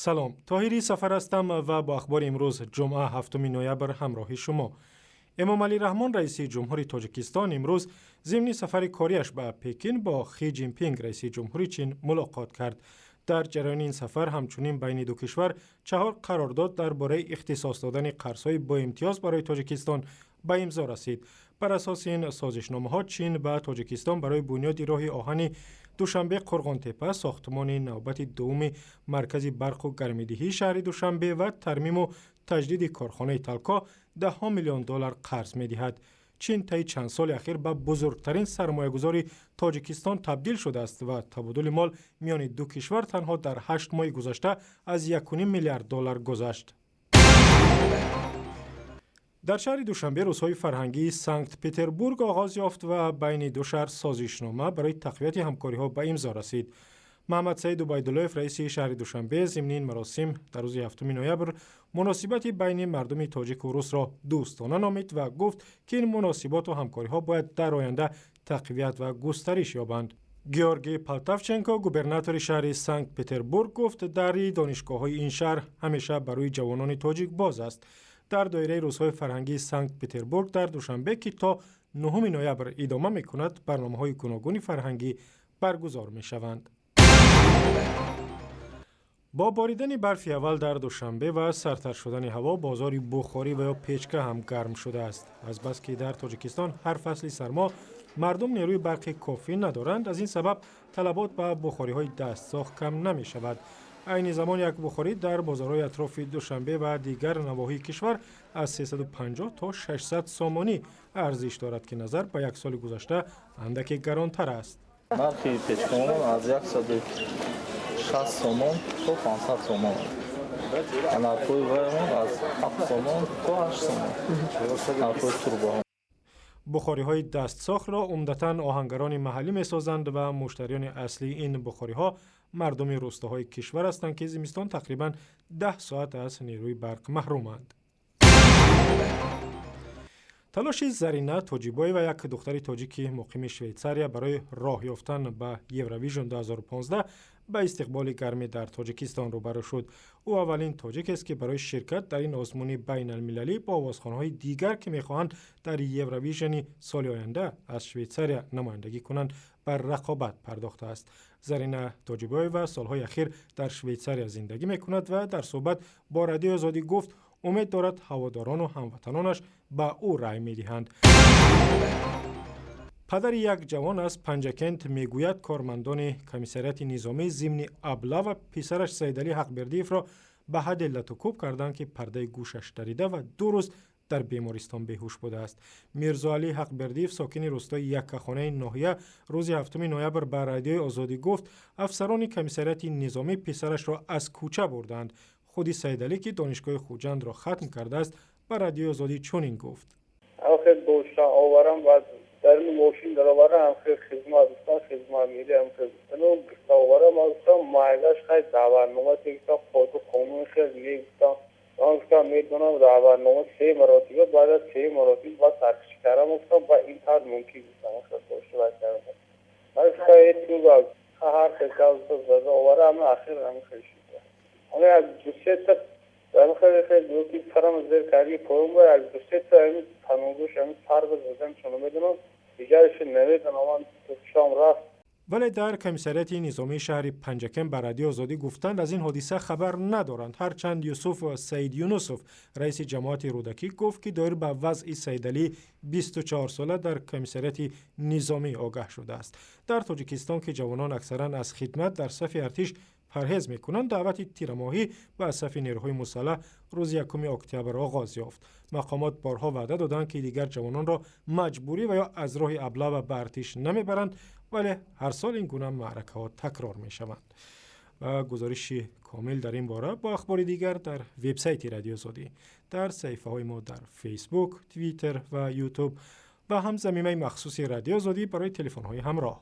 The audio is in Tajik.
Салом, Тоҳири Сафар ҳастам ва бо ахбори имрӯз, ҷумъа, 7 ноябр, ҳамроҳи шумо. Эмомалӣ Раҳмон, раиси ҷумҳури Тоҷикистон, имрӯз зимни сафари кориаш ба Пекин бо Хи Ҷинпинг, раиси ҷумҳури Чин, мулоқот кард. Дар ҷараёни ин сафар ҳамчунин байни ду кишвар чаҳор қарордод дар бораи ихтисос додани қарзҳои боимтиёз барои Тоҷикистон ба имзо расид. Бар асоси ин созишномаҳо Чин ба Тоҷикистон барои бунёди роҳи оҳани Душанбе Қурғонтепа, сохтмони навбати дуввуми маркази барқу гармидиҳии шаҳри Душанбе ва тармиму таҷдиди корхонаи Талко даҳҳо миллион доллар қарз медиҳад. Чин таи чанд соли ахир ба бузургтарин сармоягузори Тоҷикистон табдил шудааст ва табодули мол миёни ду кишвар танҳо дар 8 моҳи гузашта аз 1,5 миллиард доллар гузашт. Дар шаҳри Душанбе рӯзҳои фарҳангии Санкт Петербург оғоз ёфт ва байни ду шаҳр созишнома барои тақвияти ҳамкориҳо ба имзо расид. Маҳаммадсаид Убайдуллоев, раиси шаҳри Душанбе, зимни ин маросим дар рӯзи 7 ноябр муносибати байни мардуми тоҷику русро дӯстона номид ва гуфт, ки ин муносиботу ҳамкориҳо бояд дар оянда тақвият ва густариш ёбанд. Георгий Полтавченко, губернатори шаҳри Санкт Петербург, гуфт, дари донишгоҳҳои ин шаҳр ҳамеша барои ҷавонони тоҷик боз аст. Дар доираи рӯзҳои фарҳангии Санкт Петербург дар Душанбе, ки то 9 ноябр идома мекунад, барномаҳои гуногуни фарҳангӣ баргузор мешаванд. Бо боридани барфи аввал дар Душанбе ва сардтар шудани ҳаво бозори бухорӣ ва ё печка ҳам гарм шудааст. Азбаски дар Тоҷикистон ҳар фасли сармо мардум нерӯи барқи кофӣ надоранд, аз ин сабаб талабот ба бухориҳои дастсохт кам намешавад. Айни замон як бухорӣ дар бозорҳои атрофи Душанбе ва дигар навоҳии кишвар аз 350 то 600 сомонӣ арзиш дорад, ки назар ба як соли гузашта андаке гаронтар аст. Нархи печкаҳо аз 160 сомон то 500 сомон, нархҳои вайон аз 7 сомон то 8 сомон, нархҳои трубаҳо. Бухориҳои дастсохтро умдатан оҳангарони маҳаллӣ месозанд ва муштариёни аслии ин бухориҳо мардуми рӯстоҳои кишвар ҳастанд, ки зимистон тақрибан 10 соат аз нерӯи барқ маҳруманд. Талоши Зарина Тоҷибоева, як духтари тоҷики муқими Швейтсария, барои роҳ ёфтан ба Евровижн 2015 ба истиқболи гармӣ дар Тоҷикистон рӯбарӯ шуд. Ӯ аввалин тоҷикест, ки барои ширкат дар ин озмуни байналмилалӣ бо овозхонҳои дигар, ки мехоҳанд дар Евровижни соли оянда аз Швейтсария намояндагӣ кунанд, ба рақобат пардохтааст. Зарина Тоҷибоева солҳои ахир дар Швейтсария зиндагӣ мекунад ва дар суҳбат бо Радиои Озодӣ гуфт, умед дорад, ҳаводорону ҳамватанонаш ба ӯ рай медиҳанд. Падари як ҷавон аз Панҷакент мегӯяд, кормандони комиссариати низомӣ зимни облава писараш Саидалӣ Ҳақбердиевро ба ҳадде латукӯб карданд, ки пардаи гӯшаш дарида ва 2 рӯз дар бемористон беҳуш будааст. Мирзоалӣ Ҳақбердиев, сокини рӯстои Яккахонаи ноҳия, рӯзи 7 ноябр ба Радиои Озодӣ гуфт, афсарони комиссариати низомӣ писарашро аз кӯча бурданд. Худи Саидалӣ, ки донишгоҳи Хуҷандро хатм кардааст, ба Радиои Озодӣ чунин гуфт: Оварам, баъд дар мошин дароварам, хел хизмат гуфтан, хизмат мери, хел гуфтану гуфта оварам. Ман гуфтам, майлаш, хай, даъватнома гуфтам, қоду қонун хел мегуфтам. Ман гуфтам, медонам, даъватнома се маротиба, баъд аз се маротиба баъд саркашӣ кардам. Гуфтам, ба ин тавр мумкин, гуфтам, хел дошта кардам. Ман гуфтам, ҳар хел зада оварам, ахир ҳам хел шуд. Ҳоло як ду сета хеле хеле ки сарам зер карди поён ба як ду сета ҳами таногӯш ҳами сар задан, чун намедонам, дигарашо намедонам, ман шом рафт. Вале дар комиссариати низомии шаҳри Панҷакент ба Радиои Озодӣ гуфтанд, аз ин ҳодиса хабар надоранд. Ҳарчанд Юсуф Саид Юнусов, раиси ҷамоати Рӯдакӣ, гуфт, ки доир ба вазъи Саидалӣ 24сола дар комиссариати низомӣ огаҳ шудааст. Дар Тоҷикистон, ки ҷавонон аксаран аз хидмат дар сафи артиш парҳез мекунанд, даъвати тирамоҳӣ ба сафи нерӯҳои мусаллаҳ рӯзи 1 октябр оғоз ёфт. Мақомот борҳо ваъда доданд, ки дигар ҷавононро маҷбурӣ ва ё аз роҳи облава ба артиш намебаранд, вале ҳар сол ин гуна маъракаҳо такрор мешаванд. Ва гузориши комил дар ин бора бо ахбори дигар дар вебсайти Радиои Озодӣ, дар саҳифаҳои мо дар Фейсбук, Твиттер ва Ютуб ва ҳам замимаи махсуси Радиои Озодӣ барои телефонҳои ҳамроҳ.